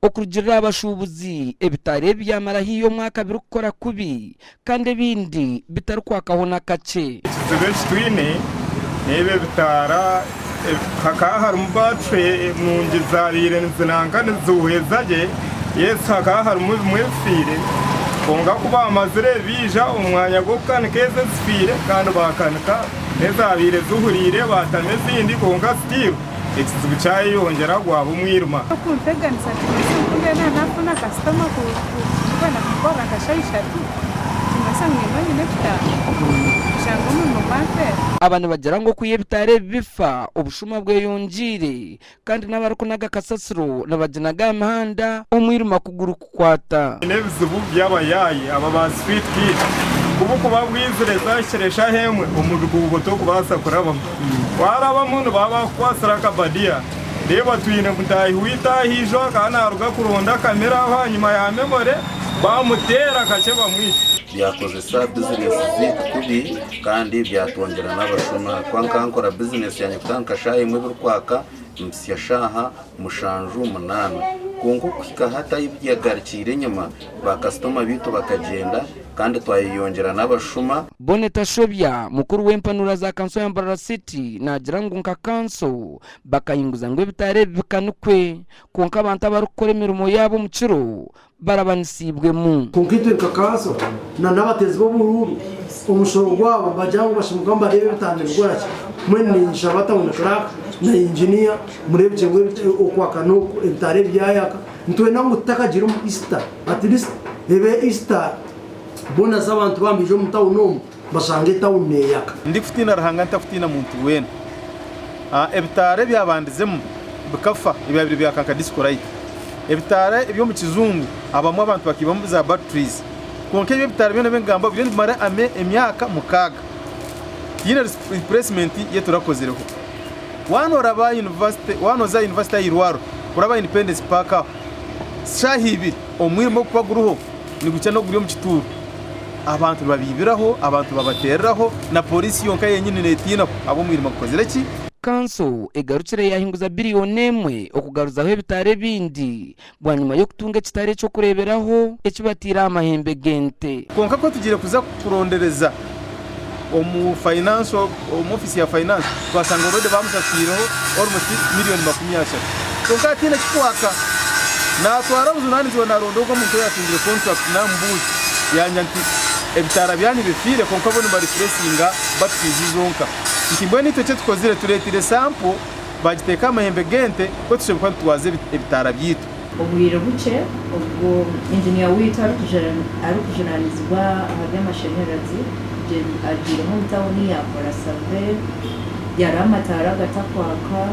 Okurugiirira aha bashuubuzi, ebitaara ebi byamara haihi omwaka birikukora kubi kandi ebindi bitarikwakaho n'akakye. Ekizibu eki twine n'ebi ebitaara hakaba harimu battery nungi zabaire nizinanka nizihuhweza gye yes hakaba harimu ebimwe ebifiire kwonka ku bamazire baija omu mwanya gw'okukanika ezo ezifiire kandi bakanika n'ezabaire zihuriire baatamu ezindi kwonka still ekizibu kyayeyongyera gwaba omwirima. Okunteganisa nikimanyisa ngu mbwenu naaba nafuna kasitoma kwenda kumukorera nka shaaha ishatu nikimanyisa ngu nimba nyine ebitaano oshange omurimo gwanfeera. Aba nibagira ngu okwiha ebitaara ebi bifa, obushuma bweyongyeire kandi n'abarikunaga kasasiro nibaginaga aha mihanda omwirima ku gurikukwata. Twine ebizibu by'abayaayi aba ba street kid ku bukuba bwizire zahikire eshaaha emwe omu biguubo tokubaasa kurabamu. Warabamu nibaba bakukwatsire akabadiya. Reeba twine mutaahi waitu aha ijo akaba naaruga kuronda akamere aho ahanyima ya Memory baamuteera kakye bamwita. Byakozesa bizinesi zaitu kubi kandi byatwongyera n'abashuma. Kuba nkankora bizinesi yangye kutandika shaaha emwe ebirikwaka mpitsya shaaha mushanju munaana. Kwonka okuhika hati ahu byagarukiire enyima, baakasitoma baitu bakagyenda kandi twayeyongyera n'abashuma. Bonnet Ashobya, mukuru w'empanura za kanso ya Mbarara City naagira ngu nka kanso bakahinguza ngu ebitaara ebi bikanikwe kwonka abantu abarikukora emirimo yaabo omu kiro barabanisiibwemu. Kwonka itwe nka kanso na n'abateezi b'oburuuru omushoro gwabo nibagira ngu bashemereire kuba nibareeba ebitanda nibikora ki. Mbwenu ninshaba tawuni clerk na inginiya mureebekye ngu okwaka n'oku ebitaara ebi byayaka. Nitwenda ngu tutakagiire omu Easter at least ebe Easter bonus abantu baaba nibaija omu tawuni omu bashange etawuni neeyaka. Ndikutiina Ruhanga ntakutiina muntu weena. Ebitaara ebyabandizemu bikafa ebyabaire byaka nka disco light. Ebitaara eby'omu kizungu abamwe abantu bakaibamu za batteries. Kwonka ebyo ebitaara byona ebi ndikugamba biriyo nibimara emyaka mukaaga. Tihaine replacement ei turakozireho. Waaba noraba university, waaba nooza aha university aha irwariro kuraba Independence Park aho, shaaha ibiri omwirima ogurikuba guriho nigukira n'oguri omu kituuro. Abantu nibabiibiraho, abantu nibabateereraho, na pooriisi yonka yenyini neetiinaho ahabw'omwirima gukozire ki? Kanso egarukire yaahinguza biriyoni emwe okugaruzaho ebitaara ebindi bwanyima y'okutunga ekitaara eky'okureeberaho eki bataire aha mahembe g'ente. Kwonka ku tugiire kuza kurondereza omu finance omu ofiisi ya finance twashanga already bamushashwireho almost miriyoni 30. Kwonka hatiine ekikwaka. Natwara obujunanizibwa naronda ogwo omuntu oyatungire contract namubuuza yangira nti ebitaara byanyu bifiire kwonka bo nibareplacinga batteries zonka. Nti mbwenu itwe ekitukozire tureetire sample Baagiteeka aha mahembe g'ente ku tushobora kuba nitutwaza ebitaara byaitu. Obwire bukye obwo inginiya waitu arikujunanizibwa aha by'amashanyarazi agiiremu omu tawuni yaakora save yareeba amataara agatakwaka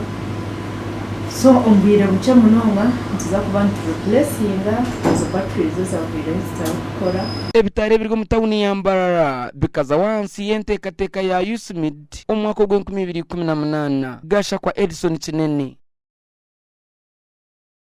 so omu bwire bukye munonga nituza kuba nitu replacinga ezo batteries ezahweireho ezitarikukora. Ebitaara ebiri omu tawuni ya Mbarara bikazaho ahansi y'enteekateeka ya USMID. Omu mwaka ogw'enkumi ibiri ikumi na munaana, Gashakwa Edson Kinene.